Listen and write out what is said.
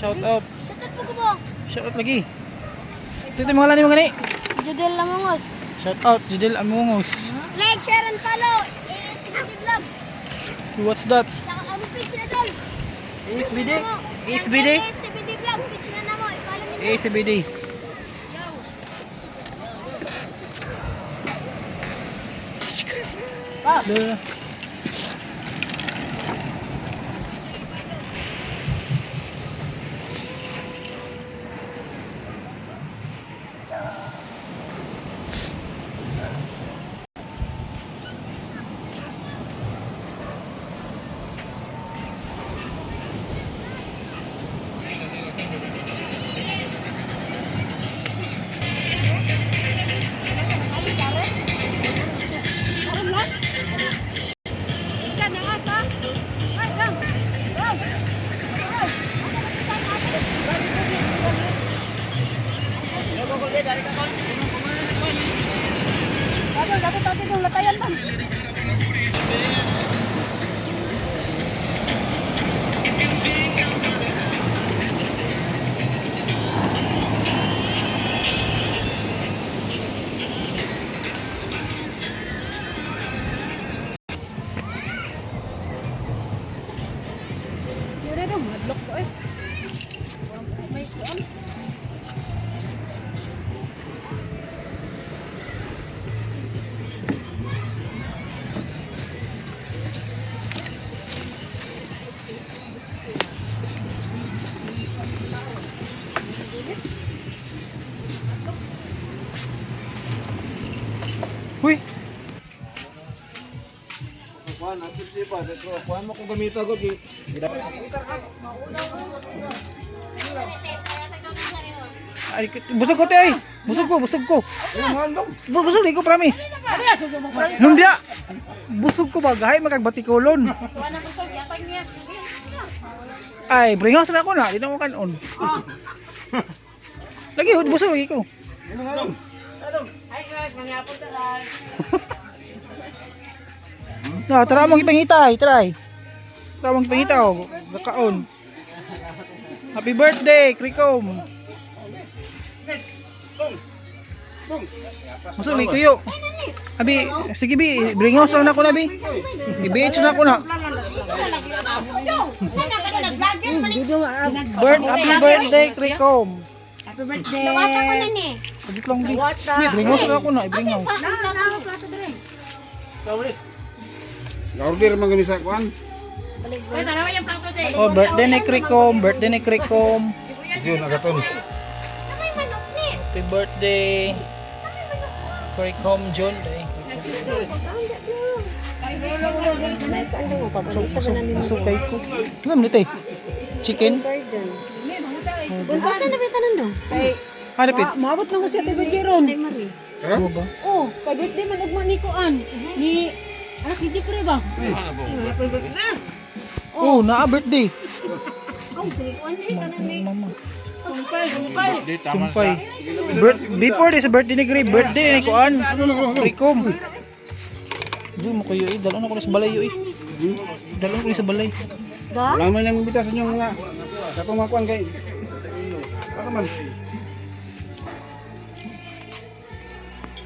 Shout out. Shout out po ko po. Shout out lagi. Sino yung mga lani mga ni? Judel Lamangos. Shout out Judel Amongos. Like, share, and follow. ASBD Vlog. What's that? Saka ang page na tol. ASBD? ASBD? ASBD Vlog. Page na namo. I-follow ninyo. ASBD. Ah. Duh. Madlok ko eh. May kuan. Huy. Kuan, ato siya pa. Kuan mo kung gamita ko. Ay, busog ko te ay. Busog ko, busog ko. Busog di ko promise. Nung dia. Busog ko ba gahay magkagbatikolon. Ay, bringos na ako na, di na ko kanon. Lagi hud busog lagi ko. Na, tara mong ipangita, ay, try. Tara mong ipangita oh, nakaon. Happy birthday, Krikom. Busog lagi kuyo. Abi, sige bi, bringos lang na ako na bi. I-BH na ako na. Nag-vlogger man Happy birthday, Krikom. Happy birthday. Nawata ko na ni. Saglit lang bi. Bringos lang ako na, i-bringos. Na, na, plato dre. Order man gani sa kuan. Wait, tanawa yung plato dre. Oh, birthday ni Krikom, birthday ni Krikom. Jun agaton. Namay manok ni. Happy birthday. Krikom John day. Busog, busog kay ko. Ano man ito eh? Chicken? Buntosan na tanan do. Kay Ah, repeat. maabot lang ko siya tayo Jeron. Ay Marie. Ha? Ano ba? Oh, kay birthday man ugma ni kuan. Ni anak ni Jeffrey ba? Oh, naa birthday. Oh, kuan ni tanan ni. Mama. Sumpay, sumpay. Sumpay. Before this birthday ni Gray, birthday ni Kuan. Krikom. Di mo kayo eh, dalon ako na sa balay eh. Dalon ko na sa balay. Ba? Wala man yang imbita sa inyong mga katong mga kuan kay. Wala man.